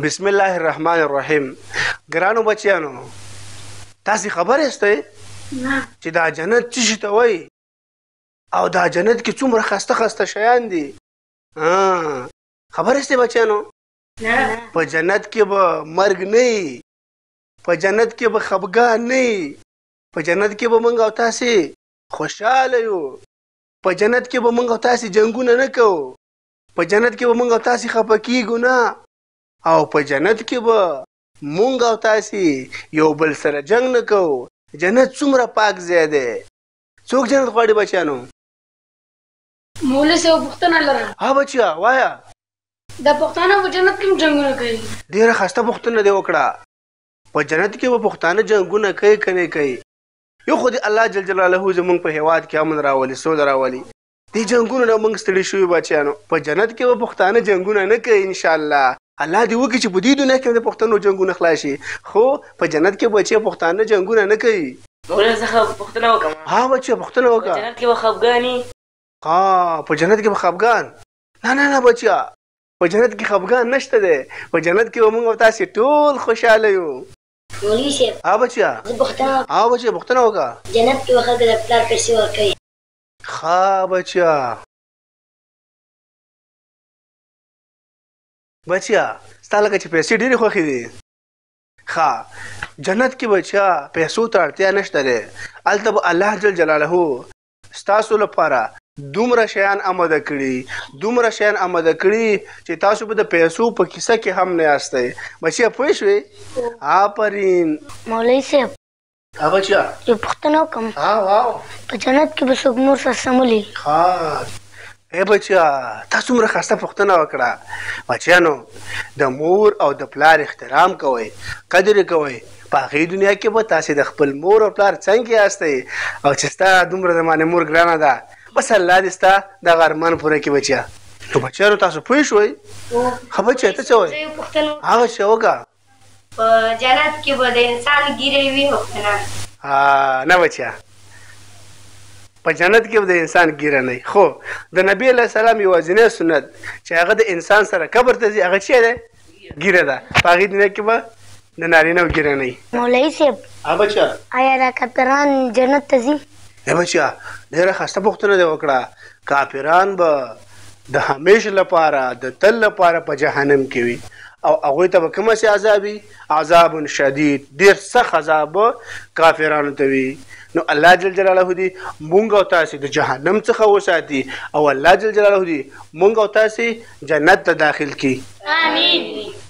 بسم الله الرحمن الرحیم. ګرانو بچیانو، تاسو خبر یاستئ چې دا جنت څه شي ته وایي او دا جنت کې څومره خسته خسته شیان دي؟ خبر یاستئ بچیانو؟ په جنت کې به مرګ نه وي، په جنت کې به خفګان نه وي، په جنت کې به موږ او تاسې خوشحاله یو، په جنت کې به موږ او تاسې جنګونه نه کوو، په جنت کې به موږ او تاسې خفه کیږو نه، او په جنت کې به مونږ او تاسې یو بل سره جنګ نه کوو. جنت څومره پاک ځای دی. څوک جنت غواړي بچیانو؟ مولوي صاحب، پوښتنه لرم. ها بچیا، وایه. د پښتانه په جنت کې جنګونه کوي؟ ډېره ښایسته پوښتنه دې وکړه. په جنت کې به پښتانه جنګونه کوي که نه کوي؟ یو خو دې الله جل جلاله زمونږ په هېواد کې امن راولي، سوله راولي. دې جنګونو نه موږ ستړي شوي بچیانو. په جنت کې به پښتانه جنګونه نه کوي انشاءالله. الله دې وکړي چې په دې دنیا کې د پښتنو جنګونه خلاص شي، خو په جنت کې بچي پښتانه جنګونه نه کوي. مولوي څخه پوښتنه وکړم؟ ها بچیه، پوښتنه وکړه. په جنت کې به خفګان وي؟ ها، په جنت کې به خفګان؟ نه نه نه بچیه، په جنت کې خفګان نشته دی. په جنت کې به موږ او تاسې ټول خوشحاله یو. مولوي صاحب، ها بچیه، زه پوښتنه. ها بچیه، پوښتنه وکړه. جنت کې به خلک د پلار پیسې ورکوي؟ ښه بچیه، بچیا ستا لکه چې پیسې ډېرې خوښې دي. ښه، جنت کې بچیا پیسو ته اړتیا نشته دی. هلته به الله جل جلاله ستاسو لپاره دومره شیان اماده کړي، دومره شیان اماده کړي چې تاسو به د پیسو په کیسه کې هم نه یاستئ. بچیا پوه شوې؟ آفرین. مولوي صاحب. ها بچیا، یو پوښتنه وکړم؟ ها واو. په جنت کې به څوک مور سره سمولي؟ ښه ای بچیا، تا څومره ښایسته پوښتنه وکړه. بچیانو، د مور او د پلار احترام کوئ، قدر یې کوئ. په هغې دنیا کې به تاسې د خپل مور او پلار څنګ کې یاستئ. او چې ستا دومره زمانې مور ګرانه ده، بس الله دې ستا دغه ارمان پوره کړي بچیا. نو بچیانو، تاسو پوه شوئ؟ ښه بچیا، ته څه وایې؟ ها بچیا، وکړه. په جنت کې به د انسان ږیره وي او که نه؟ نه بچیا، په جنت کې به د انسان ږیره نه وي، خو د نبي علیه السلام یوازینی سنت چې هغه د انسان سره قبر ته ځي، هغه چی دی؟ ږیره ده. په هغې دنیا کې به د نارینه ږیره نه وي. مولوي صاحب. ها بچیا. آیا دا کافران جنت ته ځي؟ ای بچیا، ډېره ښایسته پوښتنه دې وکړه. کافران به د همیش لپاره، د تل لپاره په جهنم کې وي، او هغوی ته به کوم څه عذاب وي؟ عذاب شدید، ډېر سخت عذاب به کافرانو ته وي. نو الله جل جلاله دې مونږ او تاسې د جهنم څخه وساتي، او الله جل جلاله دې مونږ او تاسې جنت ته داخل کړي. آمین.